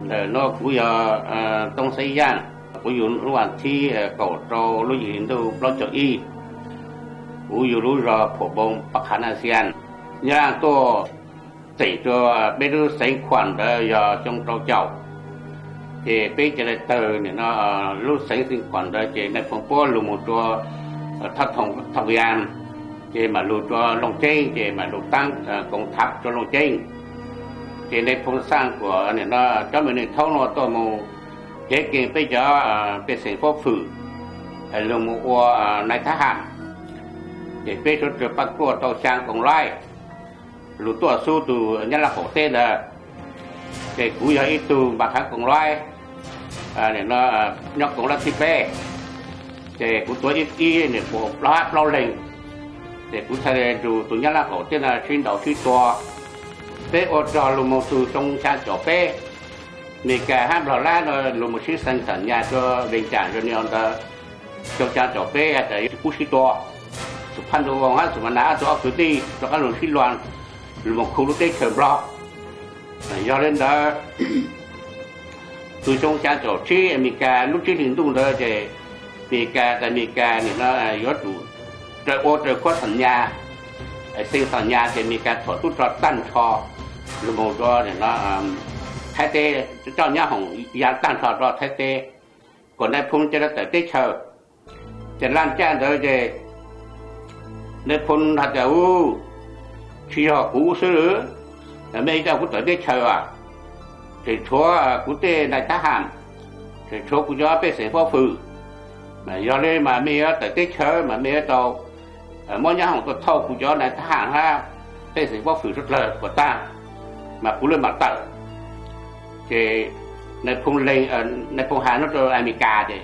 Ntawm no kuv yog Tooj Xeeb Yaaj, kuv yug lub vas thib kaum rau lub yim hli ntuj plaub caug ib. Kuv yug lub zog Phuam Npoo, Pab Qha Naj Xias. Nyab Laj tuaj txeem rua peb lub xeev Khuam ntawd yog xyoo rau caum, ces peb ca le tawg nim no lub xeev Xeev Khuam ntawd ces Nais Phoo puab lug moog rua Thaj Thoo, Thaj Vias, ces mam lug rua Looj Ceeb, ces mam lug taab koov thav rua Looj Ceeb. Ces Nais Phoo Xaaj Kuam nim no cov me neeg thaub nuav tuaj moog cev kees peb cov pej xeem Foob Fwm lug moog ua nais thab ham. Ces peb suav dlawg pab kuaj tau xyaa koom laib lug tuaj xub tug Nyab Laj qaum teb ntawd. Ces kuv yog ib tug npa khaav koom laib, nyob koom laib thib peb. Ces kuv tuav ib, ib nws puas plaub hab plaub leeg. Ces kuv txhaj le nrug tug Nyab Laj qaum teb no sib ntaus sib tua. Peb ua rog lug moog tug xyoo xyaa caum peb, Mes Kas hab Nplog Lab no lug moog sib xeem xam nyas rua Vees Cas rua Nai Os ntawd. Xyoo xyaa caum peb tas pub sib tua, Xum Phaj Ntu Voos hab Xum Mas Nas ob tug ob kwv tij rov qaab lug sib luag lug moog khu lub teb chaws Nplog. Yog le ntawd, tug xyoo xyaa caum tsib Amelikas lub tsib hlis ntuj ntawd ces Amelikas tas Amelikas nim no yuav tsum raws ua raws khuab xam nyas, xeem xam nyas ces Amelikas txhom tub rog taag nrho lug moog rua nim no Thaib teb, coj nyab hoom ya taag nrho rua Thaib teb, kuas Nais Phoo ca le tawm teb chaws. Ces laaj caj ntawd ces Nais Phoo has tas, U, tsi yog kuv xwb, mej coj kuv tawm teb chaws as, tseem tshuav kuv tej nais thab ham, tseem tshuav kuv cov pej xeem Foob Fwm. Yog le mas mej yuav tawm teb chaws mas mej yuav tau muab nyab hoom tuaj thauj kuv cov nais thab ham hab pej xeem Foob Fwm suav dlawg kuas taag, mas kuv le maam tawm. Ces Nais Phoo has nuav rua Amelikas ces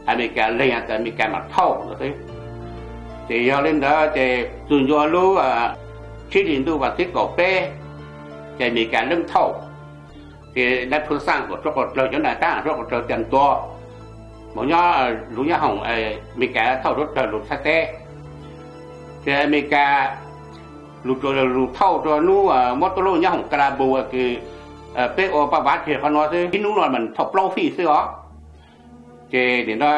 Amelikas lees tas Amelikas maam thauj no xwb. Ces yog le ntawd ces txug ncua lub tsib hlis ntuj vas thib kaum peb, ces Amelikas leej thauj. Ces Nais Phoo Xaaj Kuam suav dlawg cov nais thab ham suav dlawg ca ntua moog nyob lug nyab hoom, Amelikas thauj suav dlawg lug Thaib teb. Ces Amelikas lug, lug thauj rua nub muab tuab lub nyab hoom Kas Las Npus kws peb ua paj vav tseg qhov nuav xwb, ib nub no mas thauj plaub fij xwb os. Ces nim no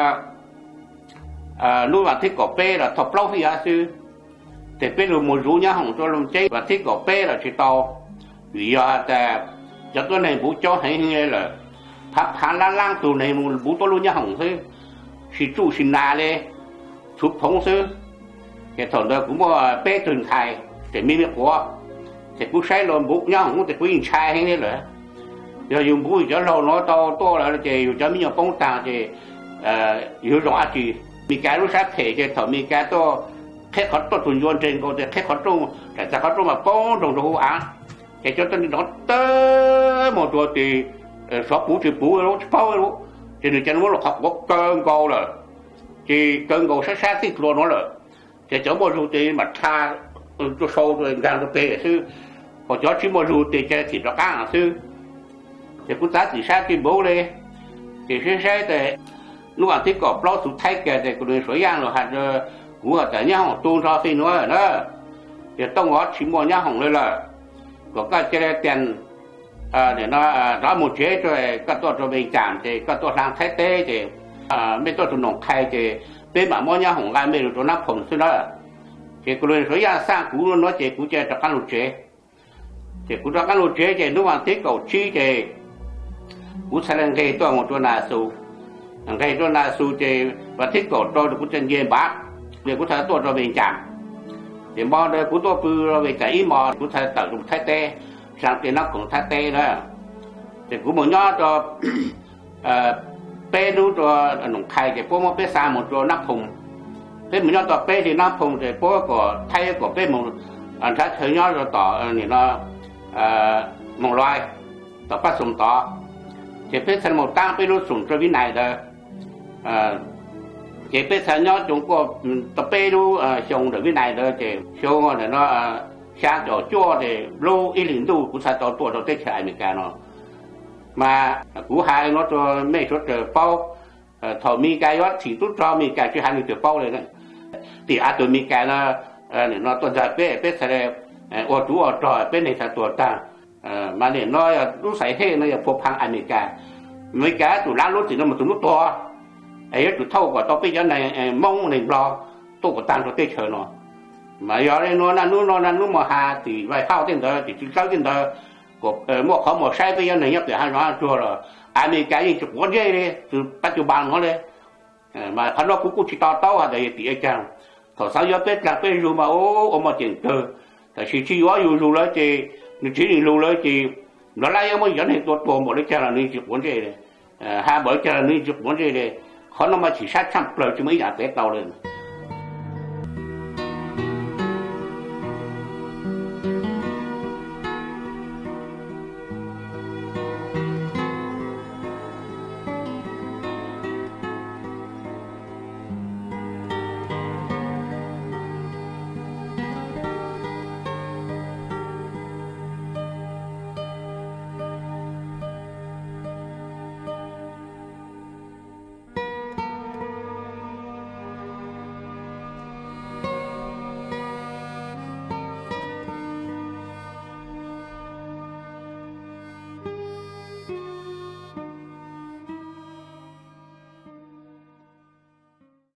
nub vas thib kaum peb los thauj plaub fij xwb. Ces peb lug moog zuv nyab hoom rua Looj Ceeb vas thib kaum peb los tsi tau, vim yog tas cov tuab neeg npuv caub heev lawm, phaav phaav laab laab tug neeg moog npuv tuab lub nyab hoom xwb, tsi tsuj tsi nas le, txhuv phoov xwb. Ces thaum ntawd kuv muaj peb tug ntxhais, ces me me quav, ces kuv saib luag npuv nyab hoom ces kuv yeej ntshai heev le lawm. Yog yug npuv yug cov laug nuav tau tuaj lawm ces yug cov me nyuam poob taag ces yug zoo dab tsi. Amelikas lub sab phem ces thaum Amelikas tuaj qheb qhov rooj, tug ncua nreeg nkaus ces qheb qhov rooj, raam txag qhov rooj mas poob nroog rua huv av. Ces cov tuab neeg nrov tawg moog rua tes, xov puv tsi puv lub tsi paub lub, ces nwg ca le muab luas qhov quav kaw nkaus lawm. Ces kaw nkaus sab sab txij dlua nuav lawm. Ces cov muaj zug tes mam dha rua sau nkaag rua peg xwb, hos cov tsi muaj zug tes ca thim rov qaab xwb. Ces kuv txav txim sab tsi npuv le, ces saib saib tes nub vas thib kaum plaub txug Thaib kag tes kuv nws Suav Yaaj lug has rua kuv has tas nyab hoom tu nrho fij nuav na, yog Tooj Os tsi muaj nyab hoom le lawm, kom koj ca le tias nim no rov moog tsev, koj tuaj rua Vees Cas ces koj tuaj hlaa Thaib teb ces mej tuaj tug Noom Qhai ces peb mam muab nyab hoom nqaa mej lug rua Nab Phoom xwb na. Ces kuv nws Suav Yaaj xaaj kuv nuav ces kuv ca rov qaab lug tsev. Ces kuv rov qaab lug tsev ces nub vas thib kaum tsib ces kuv txhad le nqeg tuaj moog rua Nas Xus. Nqeg rua Nas Xus ces vas thib kaum rau kuv ca nce npav, ces kuv txhad tuaj rua Vees Cas. Ces mo ntawd kuv tuaj pw rua Vees Cas ib mos, kuv txhad tawm rua Thaib teb, saab tej Nab Phoom Thaib teb na. Ces kuv moog nyob rua peb nub rua Noom Qhai ces puab muab peb xa moog rua Nab Phoom. Peb moog nyob tau peb hli Nab Phoom ces puab kom Thaib kom peb moog nrhav chaw nyob rua tom nim no Moos Lais, tom Paj Xoom tod. Ces peb txhad moog taab peb lub xoom rua Vib Nais ntawd. Ces peb txhad nyob coob kuaj tau peb lub xyoo ntawm Vib Nais ntawd ces xyoo ntawm no xyaa caum cuaj ces lub ib hlis ntuj kuv txhad tau tuaj rua teb chaws Amelikas no. Mas kuv has nuav rua mej suav dlawg paub, thaum Amelikas yuav thim tub rog Amelikas tsi has nwg tug paub le. Tim a tug Amelikas no, no tuaj ntxag peb, peb txhad le ua tub ua rog, peb neeg txhad tuag taag. Mas nim no yog lub xaiv hej no yog phuv pha Amelikas. Amelikas tus lab lub txim no mas tus lub tuag, es yuav tsum thauj kom tau peb cov neeg Hmoob neeg Nplog tuaj kom tag nrho teb chaws no. Mas yog le nuav naj nub no naj nub mos has tim vais hauj tej ntawd tim tswv dlawb tej ntawd, kom muaj qhov muag saib peb cov neeg nyob pem hav zoov hav tsuag los Amelikas yeej tsis quav ntsej li, txug pab cug npas no le. Mas qhov no kuv kuj tsis to taub has tas yog tim ua caag. Thaum xaav yuav peb dlaag peb zug mas ua muaj ceem kawg, tab sis tsis yuav yug zug lawm ces nws tsis yog lug lawm ces nplog lab yuav muab cov neeg tua tuag npaum le caag los nws tsis quav ntsej li, has npaum le caag los nws tsis quav ntsej li. Qhov no mas chim sab tshaj plawg tsis muaj ib yaam tev tau le.